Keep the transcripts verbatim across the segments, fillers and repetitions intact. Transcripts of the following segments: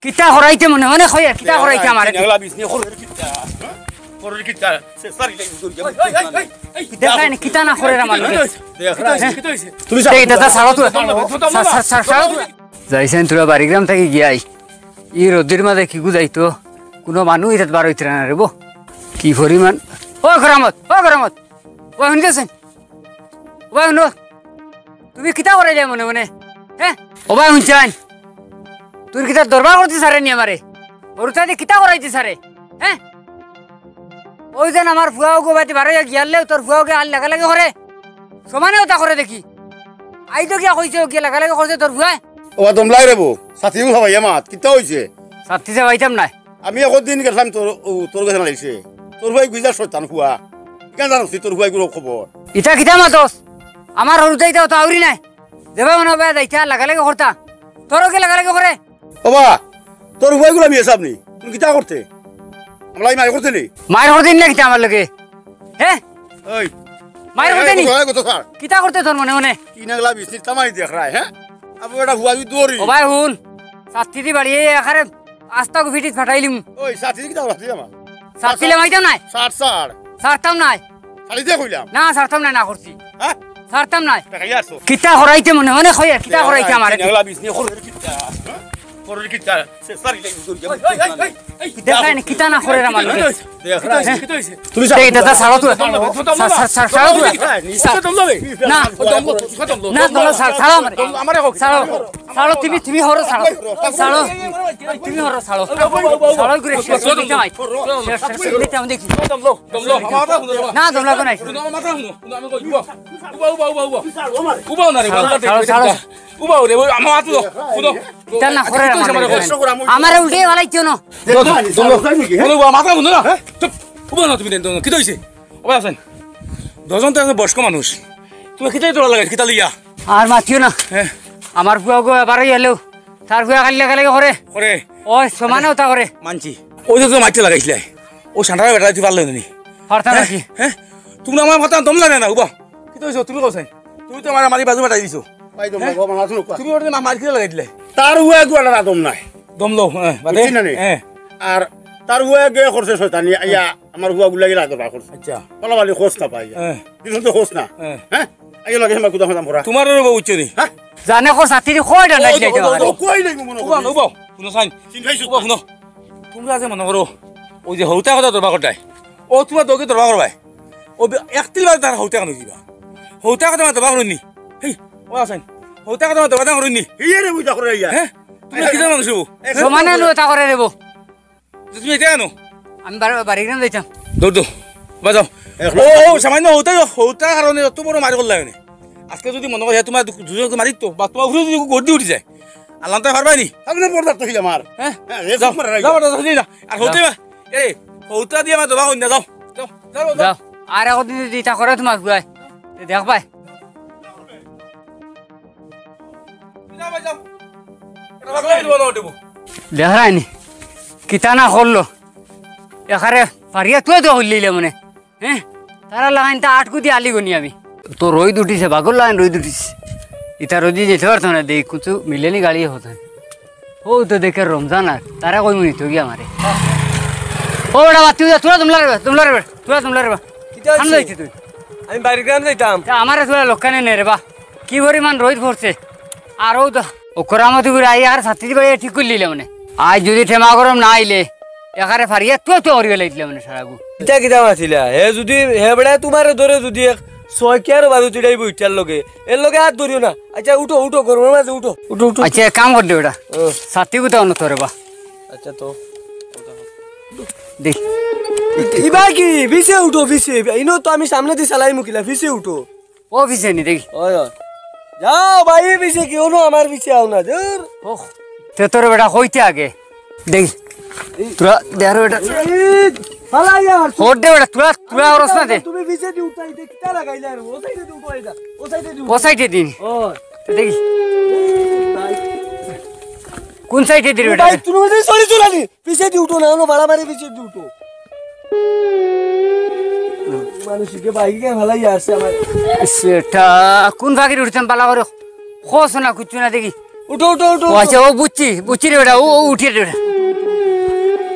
কিতা করাইতে মনে মনে কইয়া, কিতা করাইতে আমারে? তিন আগলা বিশ নিয়া করো কিতা? করো কিতা? সে সারি যাই, বুঝো, বুঝো, বুঝো। দেখইন, কিতা না করের আমার লগে। দেখরা। তুমি এই দাদা, ছাড়ো তো। ছাড়, ছাড়, ছাড়, ছাড়ো তো। যাইছইন তোরা বাড়িগ্রাম থাকি গিয়াই। ই রইদর মাঝে কিগু যাইতো? কুনু মানুষ ইতাত বার অইতরা না রেবো। কি পরিমাণ। ও কেরামত, ও কেরামত। ও হুনছইন? ও হুনো। তুমি কিতা করাইলায় মনে মনে? হে? ও বা হুনছইন? তুই কিতা দরবার করতে সারে নি আমারে? হুরুতাদি কিতা করাইতে সারে? হে? অউ যেন আমার ফুয়া অগু বাদে বারইয়া গিয়ারলেও তোর ফুয়া অগুয়ে আর লাগালাগি করে। সমানে অতা করে দেখি। আইজ তো গিয়া কইছে, অগুয়ে লাগালাগি করছে তোর ফুয়ায়। ও বা দমলাই রেবো, ছাতিউ খাবাইয়া মাত, কিতা অইছে? ছাতি চাবাইতাম নায়। আমি একদিন গেছলাম তোর, ও, তোর গেছে নাইছে। তোর ফুয়ায় গুইজা শয়তান ফুয়া। ইখান জানোস নি তোর ফুয়ায় গুরু খবর? ইতা কিতা মাতস? আমার হুরুতাইতা অতা আউরি নায়। যেবা মনে অয় যাইতা, লাগালাগি করতা। তোর অগুয়ে লাগালাগি করে। ও বা, তোর ফুয়ায় গুলামি হিসাব নি। তুই কিতা করতে? আমরা এই মাইর করতে নি? মাইর করতে নি না কিতা আমার লগে? হে? ওই। মাইর করতে নি? এই, এই, এই, এই, এই, কিতা করতে তোর মনে মনে? তিন আগলা বিশ নিয়া তামারি দেখরায়, হে? আবু বেটা ফুয়া তুই দৌড়ি। ও বা হুন, ছাতিদি বাড়ি এখারে আস্তা গুফিটিত ফাটাইলিমু। ওই, ছাতিদি কিতা ছাতি আমার? ছাতি লামাইতাম নায়। ছাড়, ছাড়। ছাড়তাম নায়। ছাড়ি দে কইলাম। না, ছাড়তাম নায়, না করছি। হে? ছাড়তাম নায়। টাকা ইয়ার তো। কিতা করাইতে মনে মনে কইয়া, কিতা করাইতে আমারে? তিন আগলা বিশ নিয়া করো কিতা? করো কিতা? সে সারি যাই, বুঝো, বুঝো। দেখইন, কিতা না করের আমার লগে। দেখরা। তুমি এই দাদা, ছাড়ো তো। ছাড়, ছাড়, ছাড়, ছাড়ো তো। না। না, দমলা, ছাড়, ছাড়ো আমারে। ছাড়ো। ছাড়ো, তুমি, তুমি হরো, ছাড়ো। ছাড়ো। তুমি হরো, ছাড়ো। ছাড়ো, ঘুরে শেষ করে দিতে হয়। শেষ, শেষ করে দিতে আমি দেখি। না, দমলা কোনায়? উবাও না রে, ছাড়ো, ছাড়ো, ছাড়ো। উবাও রে, আমার মাথা ধরো। কিতা না করের আমার লগে? আমারে উল্টে ফালাইছো না। মাথা হুনো না। চুপ। উবাও না তুমি, কিতা অইছে? ও বা আছইন। দশজন তো আছে বয়স্ক মানুষ। তুমি কিতা দৌড়া লাগাইছ, কিতা লইয়া? আর মাতিও না। হে? আমার ফুয়া অগু বারইয়া আইলেও, তার ফুয়া খালি লাগালাগি করে। করে। ওই সমানে অতা করে। মানছি। অউ যে তুমি মাইরটা লাগাইছলায়, অউ সান্ডার বেটায় তুই পারলে নি? পারতাম নায়। হে? তুমি আমার মাথাত দম লাগে না, উবা। কিতা অইছে? তুমি কও চাই। তুমি তো আমার, আমার বাজু ফাটাই দিছো। ভাই, দম লাগো, আমার মাথা নুকা। তুমি ওটা মা-, মাইর কিতা লাগাই দিলায়? তার ফুয়া অগু আর দম নায়। দম লও, হে, বাদে? বুঝছি না নি? হে। আর তার ফুয়া অগুয়ে করছে শয়তানি, আইয়া আমার ফুয়া অগুর লাগি লাগালাগি করছে। আচ্ছা। বালা বালি খোঁজ না পাই। হে। দিন তো খোঁজ না। হে। হে? আইয়া লাগে হেমা কুদা ফাদাম করা। তোমার আর বউ উঠছে নি? হে? জানে কো ছাতিদি কয়টা ও, নাইট ও, লাইটে ও, ও, বাগানে। ও, কই নাই মনে করো? উবা, উবা, হুনো চাই। চিন্তাইছো? উবা, হুনো। তুমরা যে মনে করো, অউ যে হউতা কথা দরবার করতায়, অউ তুমরা দুইওগু দরবার করবায়। অউ বে-, এক তিল বাদে তার হউতা কান অইযিবা। হউতা কথা দরবার করইন নি? হেই, ও আছইন। হউতা কথা দরবার করইন নি? হিয়ারে বুঝা করে ইয়া। হে? তুমরা কিতা মানুষ অউ? সমানে লুতা করে দেবো। তুমি ইতা আনো। আমি বাড়ি, বাড়িগ্রাম যাইতাম। দৌড়, দৌড়। বাজাও। ও, ও, সামান্য হউতা, হউতা কারণে অত বড় মাইর করলায় অনে। আজকে যুদি মনে করো, হে তুমার দু-, দুইওগু মারিত তো, বা তুমার উপরে যুদি গর্দি উঠি যায়, আল্লাহ তাআলা পারবায় নি? আপনি পর্দা তো হিলা মার। হে? হে, এ যাও, চুপ মারা যাও, রাখো। পর্দা তো হিলা। আর হউতা, এ, হউতা দিয়া আমার দরবার করইন না, যাও, যাও, যাও, যাও। যাও। আর একদিন যুদি ইতা করে তুমার ফুয়ায়, তে দেখবায়। দেখরায় নি, কিতা না করলো। এখারে ফারিয়া তুই তো হইলিলে মনে। হে? তারার লাখান তা আটকু দি আলি গনি আমি। তো রইদ উঠিছে, বাঘর লাখান রইদ উঠিছে। ইতা রইদে যাইতে পারতো না, দেই কুচু মিলেনি গাড়ি হতো। ও তো দেখে রমজান আর, তারা কই মুনি তো গিয়া মারে। ও বেটা, বাতি উজা, তুরা তুমলা রে, তুমলা রে, তুরা তুমলা রে। কিতা ঠান্ডা অইছে? যাইতে তুই। আমি বাড়িগ্রাম যাইতাম। তা আমারে তুরা লক্ষণে নে রে বা। কি পরিমাণ রইদ পড়ছে। আর ও তো, ও করামতি করে আই আর ছাতি বাড়ি ঠিক করিলিলে মনে। আজ যুদি টেমা গরম না আইলে, এখারে ফারিয়া তুই তুই করি বেলাই দিলে মনে সারাগু। ইতা কিতা মাতিলা? হে যুদি, হে বেটা তুমারে ধরে যুদি এক ছয় কিয়ারও বাজু তুইটাই বইটার লগে, এর লগে আর ধরিও না। আচ্ছা উঠো, উঠো, গরমর মাঝে উঠো, উঠো, উঠো। আচ্ছা, এক কাম কর দে বেটা। ও। ছাতি গুতা অন্য তোরে বা। আচ্ছা তো। দেখ। ইবা কি? পিছে উঠো, পিছে। ইনো তো আমি সামনেদি চালাই মুকিলা, পিছে উঠো। ও পিছে নি দেখি। ওই, ওই। যাও ভাই, পিছে কি? অনো আমার পিছে আও না, ধুর। ওহ, তে তোরে বেটা কইতে আগে। দেখি। এই তুরা, দে আরো বেটা। এই, ফালাই আর। হট দে বেটা, তুরা, তুরা অরস না দে। তুমি পিছে দি উঠাই দে, কিতা লাগাইলে আর? ও সাইডে দি উঠাই দে, ও সাইডে দি উঠাই। ও সাইডে দিন। ও। দেখি। ভাই। কোন সাইডে দির ও বেটা? ভাই, তুমি ওই যে সরি চুরানি। পিছে দি উঠো না, অনো বাড়াবাড়ি পিছে দি উঠো। মানুষ কি বাইকে ফালাই আসছে আমার। সেটা কোন ফাঁকির উঠতাম বালা করে? খোঁজ না, কিচ্ছু না দেখি। উঠো, উঠো, উঠো, ও আচ্ছা, ও বুঝছি, বুঝছি রে বেটা, ও, ও উঠি রে বেটা।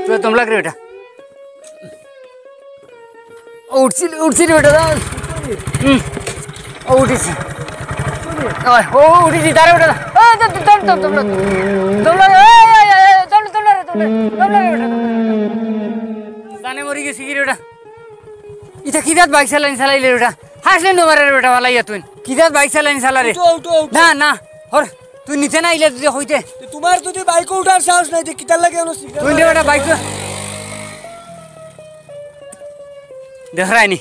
তুই দম লাগ রে বেটা। ও উঠছি, উঠছি রে বেটা, দাঁড়া। হুম। ও উঠিছি। ওই, ও উঠিছি, দাঁড়া বেটা। ও, দম, দম, দম, দম, দম, দম লাগে, এই, এই, এই, এই, দম, দম লাগে, দম লাগে, দম লাগে বেটা, দম লাগে বেটা। জানে মরি গেছি কি রে বেটা? ইটা কি জাত বাইক চালাইন চালাইলে বেটা? হাসলে নো মারে রে বেটা, ফালাইয়া তুই। কি জাত বাইক চালাইন চালা রে? উঠো, উঠো, উঠো। না, না, হর, তুই নিতে না আইলে তুই কইতে। তোমার যদি বাইকও উঠার সাহস নাই, তে কিতার লাগি এনো সিগন্যাল তুই রে বেটা বাইক তো। দেখ রায়নি।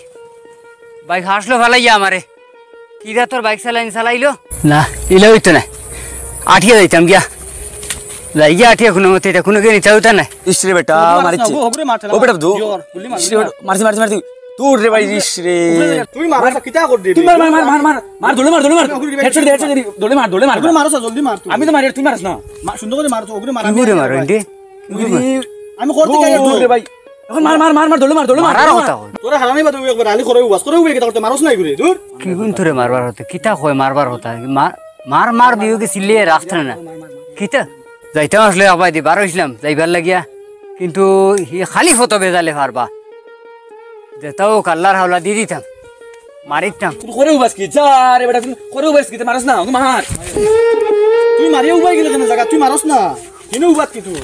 বাইক হাসলো ফালাইয়া আমারে। কি জাত তোর বাইক চালাইন চালাইলো? না, ইলা অইতো না। আটিয়া যাইতাম গিয়া। যাই গিয়া আটিয়া কোনো মতে, ইটা কোনো গিয়ে নিতে হইতা না। ইস রে বেটা, মারিছে। ওগরে মার, ঠেলা ও বেটা, মার। দু-, জোর, গুলি মার, ইস রে গুলি মার। বেটা, মারছে, মারছে, মারছে। দূর রে ভাই, ইস রে। তুই মার, মার, মার, মার, মার, মার, দৌড়ে মার, দৌড়ে মার। ওগরে মার। হেডশট দে, হেডশট দে, দৌড়ে মার, দৌড়ে মার। ওগরে মারো, জলদি মার তুই। আমি তো মারি, তুই মারস না। মা-, সুন্দর করে মার তো, ওগরে মার, কি আমি করে আগে মারো, মারি। এন্ডে? কি করে মার? আমি করতে দূর, চাই দূর একটু। রে ভাই। এখন মার, মার, মার, মার, দৌড়ে মার, দৌড়ে মার, মারার দৌড়ে মার। কথা কই। তোরা হারানি বাদ একবার আলি করে উবাস করে উবে কিতা করতে মারস নাই ঘুরে, দূর। কি গুণ তোরে মারবার হতে? কিতা কয় মারবার হতা? মা-, মার, মার দিও কি চিল্লিয়ে রাখতে না। কিতা? যাইতাম আসলে আবাই দি বার হইছিলাম, যাইবার লাগিয়া। কিন্তু ই খালি ফটো বেজালে পারবা। যেতাও কাল্লার হাওলা দি দিতাম। মারিতাম। তুই করে উবাস কি? যা রে বেটা, তুই করে উবাস কি? তুই মারস না, তুই মার। তুই মারিয়া উবাই গেলে কেন জায়গা? তুই মারস না। কেন উবাস কি তুই?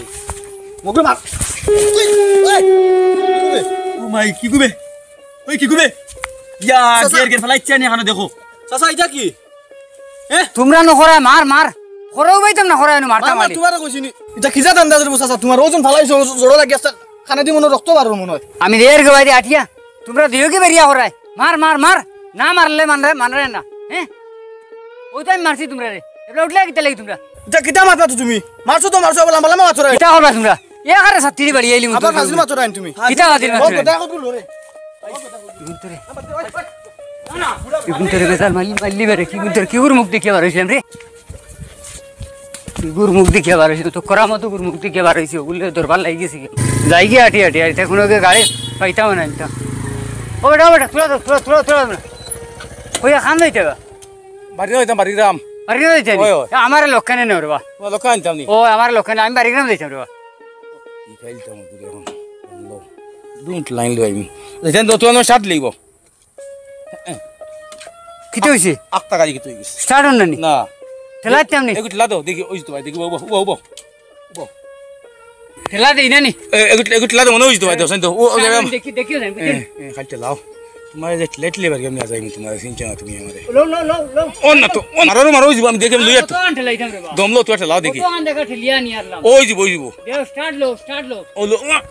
মগরে মার। ওই, ওই, ওই। ও মাই, কি গুবে? ওই, কি গুবে? ইয়া, চাচা। গিয়ার, গিয়ার ফেলাইছে নি, এখানে দেখো। চাচা, এটা কি? হ্যাঁ? তোমরা নখরা, মার, মার। খরাও বাইতাম না, খরা এনে মারতাম মার, মার, আলি। তোমারে কইছি নি। এটা কি জাত আন্দাজ রে, চাচা? তোমার ওজন ফালাইছো, জোড়া লাগি আছে। খানা দি মনে রক্ত বারোর মনে হয়। আমি দের গো বাইরে আটিয়া। তোমরা দিও কি বেরিয়া খরায়? মার, মার, মার। না মারলে মানরে, মানরে না। হ্যাঁ? ওই তো আমি মারছি তোমরা রে। এবার উঠলে কিতা লাগি তোমরা? এটা কিতা মারবা তো তুমি? মারছো তো মারছো, আবার লম্বা লম্বা মারছো রে। কিতা করবা তোমরা? এ আরে ছাত্রী বাড়ি আইলি আবার মুতু। ফাজিল মারছো রে তুমি। কিতা ফাজিল মারছো ও রে? কথা কত রে? কিগুন তোরে? কিগুন তোরে বেজাল মারলি, মারলি বেরে। কিগুন তোর কিগুর মুখ দেখিয়া বার হইছিলাম রে? কিগুর মুখ দেখিয়া বার হইছিলাম? তো করামত গুর মুখ দেখিয়া বার হইছি। ওগুলো দরবার লাগি গেছি। যাই গিয়া আটি আটি আটি। এখন ওকে গাড়ি পাইতাম না আনতাম। ও বেটা, ও বেটা, তোরা তো, তোরা, তোরা, তোরা, তোরা। ওই খান যাইতে বা? বাড়ি যাইতাম, বাড়ি গ্রাম। বাড়ি যাইতে নি? ওই, ওই। এ, আমার লক্ষণে নেই রে বা। ও, লক্ষণ আনতাম নি? ও, আমার লক্ষণে, আমি বাড়ি গ্রাম যাইতাম রে বা। কি খাইলতাম ওগুলো এখন? লো। দুট লাইন লই আমি। যাইতাম তো, তুই আমার শার্ট লইব। কিতা হইছে? আক্তা গাড়ি কিতা হইছে? স্টার্ট হন না নি? না। ঠেলা দিতাম নি? এগুলো ঠেলা দাও, দেখি, ওই তো ভাই, দেখি, উবা, উবা, উবা। উবা। ঠেলা দেই না নি? এ, এগুলো, এগুলো ঠেলা দাও, মনে হইছে তো ভাই, দোষ নাই তো। ও, ও, হ্যাঁ, জায়গা আমি দেখি, দেখি, দেখি। এ, এ, খালি ঠেলাও। তোমার যে লেট লেবার গেম না যাই, তোমার চিন্তা না তুমি আমারে। লো, লো, লো, লো। ও না তো, ও মারো, মারো, ওই যে আমি দেখি, আমি লইয়া তো। কত আন ঠেলাইতাম রে বা? দম লো, তুই ঠেলাও দেখি। কত আন দেখা ঠেলিয়া নি আরলাম। ওই যে, ওই যে। দেও, স্টার্ট লো, স্টার্ট লো। ও লো, ও মা-,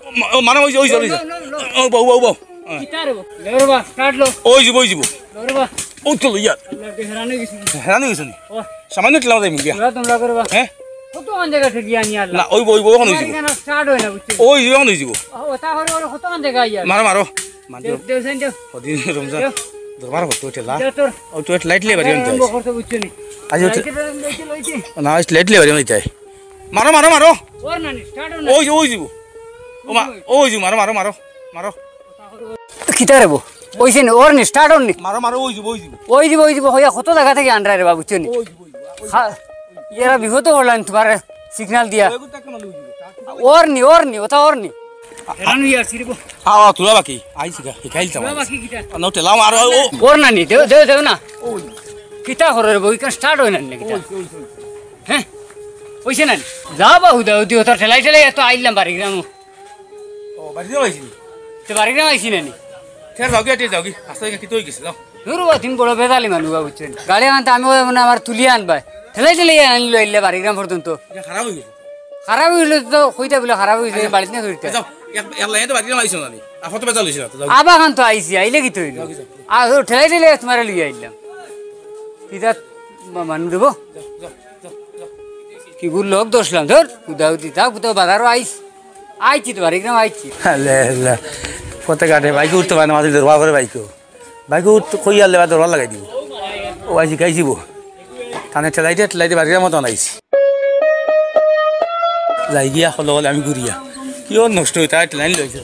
ও মা-, ও মারো, ওই যে, ওই যে, ওই যে। লো, লো, লো, লো। ও, বউ, বউ, বউ। হ্যাঁ। কিতা রে বা? লো রে বা, স্টার্ট লো। ওই যে, ওই যে। লো রে বা। ও তো লইয়া। আল্লাহ, কে হেরান হয়ে গেছি। হেরান হয়ে গেছি নি? ও। সামান্য ঠেলা দেয় মিলিয়া। তোরা তোমরা করবা। হ্যাঁ? কত আন জায়গা ঠেলিয়া নিয়ে আরলাম। না, ওই বউ, ওই বউ এখন হইছে। তোমার এখানে স্টার্ট হয় না, বুঝছো? ওই যে এখন হইছে। ও, ওটা হরে, হরে কত আন জায়গা আইয়া। মারো, মারো। মার দেও, দিও। দেও, সাইন দেও। ওদিন রমজান। দেও। দরবার করতে হইছে লা। দেও তোর। ও তো লাইট লেবার আরম্ভ করতে আরম্ভ হইছে। করতে বুঝছো নি? আজ হচ্ছে লাইট লেবার আরম্ভ করতে হইছে। না, আজ লাইট লেবার আরম্ভ হইছে। মারো, মারো, মারো। ওর না নি, স্টার্ট হয় না। ওই যে, ওই যে। ও মা, ওই যে, মারো, মারো, মারো, মারো। কিতা রে বো? ওইছে নি, ওর নি, স্টার্ট ওর নি। মারো, মারো, ওই যে, ওই যে। ওই যে, ওই যে, হইয়া কত জায়গা থেকে আনরা রে বাবু, বুঝছো নি? ওই যে, ওই যে। খা-, এরা বিপদে পড়লেন তোমার সিগন্যাল দিয়া। ওই যে, একটা মানুষ ওই যে। ওর নি, ওর নি, ওটা ওর নি। হেরান হইয়া আছি রে বো। আ, আ, তোরা বাকি। আইছি গা, হিকাইল তো তোরা আমার। বাকি কিতা? না, উঠে লাও, আর, ও, ও। ওর না নি, দেও, দেও, দেও না। ওই। কিতা করে রে বো, ইখান স্টার্ট হয় না নি কিতা? ওই, ওই, ওই। হ্যাঁ? ওইছে না নি? যা বা হুদা হুদি, ওটা ঠেলাই ঠেলাই এত আইলাম বাড়ি গ্রাম। ও, বাড়ি যাও আইছি নি? তো বাড়ি গ্রাম আইছি না নি? ফের যাওগি, আটিয়া যাওগি। আস্তে আস্তে কিতা হয়ে গেছে, যাও। ধুর বা, তুমি বড় বেজালি মানুষ বা, বুঝছো নি? গাড়ি আনতে আমি ওই মানে আমার তুলিয়া আনবায়। ঠেলাই ঠেলাই আনলো, আইলে বাড়ি গ্রাম পর্যন্ত। এটা খারাপ হয়ে গেছে। খারাপ হইলে তো কইতা বলে খারাপ হইছে, আচ্ছা। বাড়িত না ধরতে। যাও, এক, এক লাইনে তো বাড়ি গ্রাম আইছো না নি? আর কত বেজাল হইছে না তো, যাও। আবা খান তো আইছি, আইলে কিতা হইলো? যাও, যাও। আর ও ঠেলাই ঠেলাই তোমারে লইয়া আইলাম। কিতা মা-, মানু দেবো? যাও, যাও, যাও, যাও। কিগুর লোক দোষলাম, ধর, উদা উদি, তা কোথাও বাজারও আইস। আইছি তো বাড়ি গ্রাম আইছি। আল্লাহ, আল্লাহ। পথে ঘাটে বাইকে উঠতে পারে না, মাঝে দরবার করে বাইকে। বাইকে উঠতে কই আর লেবা দরবার লাগাই দিব। ও আইছি, খাইছি বো। থানে ঠেলাইতে, ঠেলাইতে বাড়ির মতন আইছি। যাই গিয়া, হলো হলে আমি ঘুরিয়া। কিও নষ্ট হইতা, ঠেলাই লইছে।